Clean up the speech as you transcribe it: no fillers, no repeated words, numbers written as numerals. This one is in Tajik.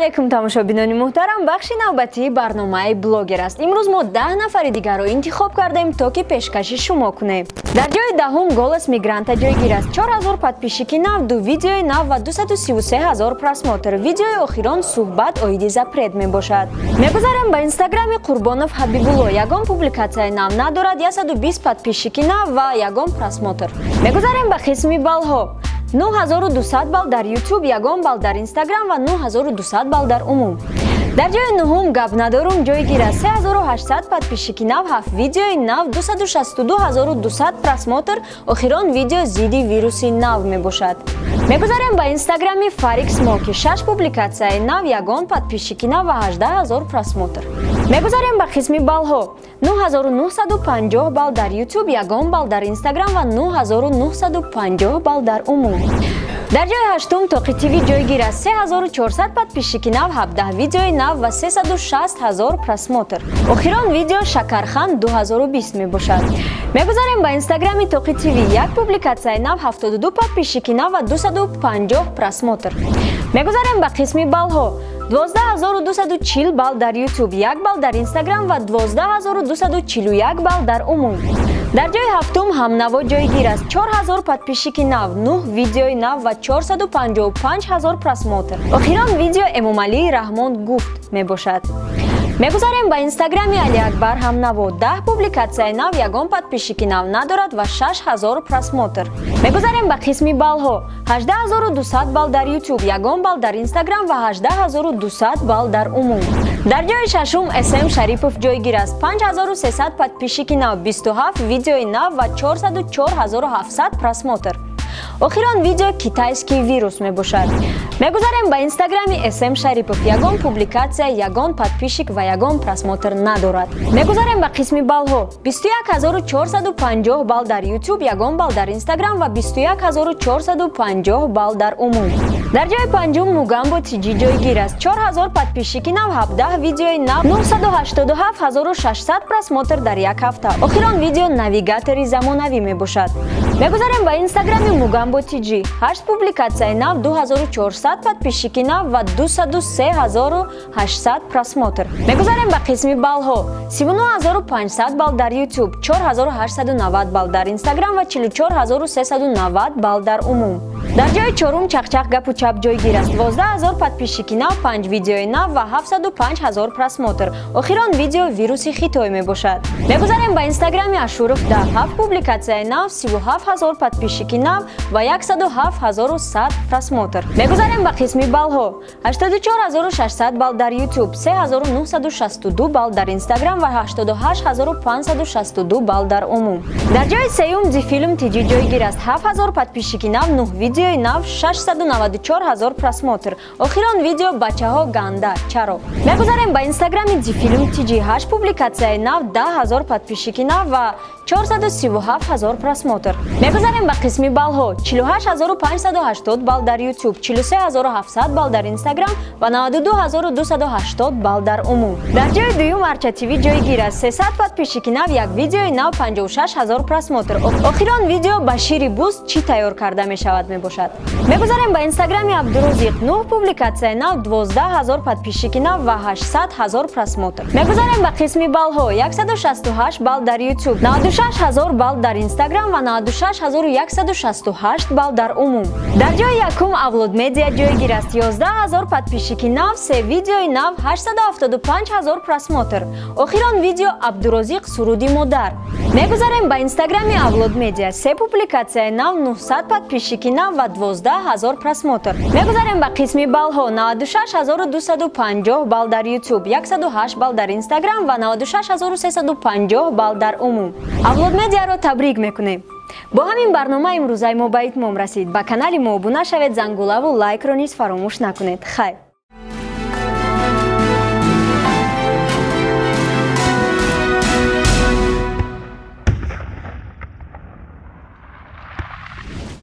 Алейкум, тамошобинони муҳтарам, бахши навбатии барномаи блогер аст. Имрӯз мо 10 нафари дигарро интихоб кардем, то ки пешкаши шумо кунем. Дар ҷои даҳум «Голос мигранта» ҷойгир аст. 4000 подписчики нав, ду видеои нав ва 233 ҳазор просмотр. Видеои охирон суҳбат оиди запрет мебошад. Мегузарем ба инстаграми Қурбонов Ҳабибулло. Ягон публикатсияи нав надорад, 120 подписчики нав ва ягон просмотр. Мегузарем ба қисми баллҳо: 9200 балл дар YouTube, ягон балл дар Инстаграм ва 9200 балл дар умум. Дар ҷои нуҳум «Гап надорум» ҷойгир аст. 3800 подписчики нав, 7 видеои нав, 262200 просмотр. Охирон видео зидди вируси нав мебошад. Мегузарем ба инстаграми Фарик Смоки: 6 публикатсияи нав, ягон подписчики нав ва 18 000 просмотр. Мегузарем ба қисми баллҳо: 9950 балл дар YouTube, ягон балл дар Инстаграм ва 9950 балл дар умум. Дар ҷои ҳаштум Тоқи ТВ ҷойгир аст. 3400 подписчики нав, 17 видеои нав ва 360 ҳазор просмотр. Охирон видео «Шакархан 2020» мебошад. Мегузарем ба инстаграми Тоқи ТВ: як публикатсияи нав, 72 подписчики нав ва 250 просмотр. Мегузарем ба қисми баллҳо: 12 240 балл дар YouTube, як балл дар Инстаграм ва 12 241 балл дар умум. Дар ҷои ҳафтум Ҳамнаво ҷойгир аст. 4000 подписчики нав, 9 видеои нав ва 455 ҳазор просмотр. Охирон видео «Эмомалии Раҳмон гуфт» мебошад. Мегузарем ба инстаграми Алиакбар Ҳамнаво: 10 публикатсияи нав, ягон подписчики нав надорад ва 6000 просмотр. Мегузарем ба қисми баллҳо: 18 200 балл дар YouTube, ягон балл дар Инстаграм ва 18 200 балл дар умум. Дар ҷои шашум СМ Шарипов ҷойгир аст. 5300 подписчики нав, 27 видеои нав ва 404 700 просмотр. Охирон видео «Китайский вирус» мебошад. Мегузарем ба инстаграми СМ Шарипов: ягон публикатсия, ягон подписчик ва ягон просмотр надорад. Мегузарем ба қисми баллҳо: 21 450 балл дар YouTube, ягон балл дар Инстаграм ва 21 450 балл дар умум. Дар ҷои панҷум Мугамбо Тиҷи ҷойгир аст. 4000 подписчики нав, 17 видеои нав, 987 600 просмотр дар як ҳафта. Охирон видео «Навигатори замонавӣ» мебошад. Мегузарем ба инстаграми Мугамбо Тиҷи: 8 публикатсияи нав, 2400 подписчики нав ва 203 800 просмотр. Мегузарем ба қисми баллҳо: 39 500 балл дар YouTube, 4890 балл дар Инстаграм ва 44 390 балл дар умум. Дар ҷои чорум Чақчақ Гапу Чап ҷойгир аст. 12 000 подписчики нав, 5 видеои нав ва 705 ҳазор просмотр. Охирон видео «Вируси Хитой» мебошад. Мегузарем ба инстаграми Ашуров да: 7 публикатсияи нав, 37 ҳазор подписчики нав ва 107 100 просмотр. Мегузарем ба қисми баллҳо: 84 600 балл дар YouTube, 3962 балл дар Инстаграм ва 88 562 балл дар умум. Дар ҷои сеюм Дифилм Тиҷи ҷойгир аст. 7000 подписчики нав, 9 видеои нав, 694 ҳазор просмотр. Охирон видео «Бачаҳо ганда чаро». Мегузарем ба инстаграми Дифилм Тиҷи: 8 публикатсияи нав, 10 ҳазор подписчики нав ва 437 ҳазор просмотр. Мегузарем ба қисми баллҳо: 48 580 балл дар YouTube, 43 700 балл дар Инстаграм ва 92 280 балл дар умум. Дар ҷои дуюм Арча ТВ ҷойгир аст. 300 подписчики нав, як видеои нав, 56 ҳазор просмотр. Охирон видео «Ба шири буз чӣ тайёр карда мешавад» мебошад. Мегузарем ба инстаграми Абдурозиқ: 9 публикатсияи нав, 12 ҳазор подписчики нав ва 800 ҳазор просмотр. Мегузарем ба қисми баллҳо: 168 балл дар YouTube, 96 ҳазор балл дар Инстаграм ва 96 168 балл дар умум. Дар ҷои якум Авлод Медиа ҷойгир аст. 11 ҳазор подписчики нав, се видеои нав, 875 ҳазор просмотр. Охирон видео Абдурозиқ «Суруди модар». Мегузарем ба инстаграми Авлод Медиа: се публикатсияи нав, 900 подписчики нав ва 12 ҳазор просмотр. Мегузарем ба қисми баллҳо: 96 250 балл дар YouTube, 108 балл дар Инстаграм ва 96 350 балл дар умум. Авлод Медиаро табрик мекунем. Бо ҳамин барнома имрӯзаи мо ба итмом расид. Ба канали мо обуна шавед, зангулаву лайкро низ фаромӯш накунед. Хайр.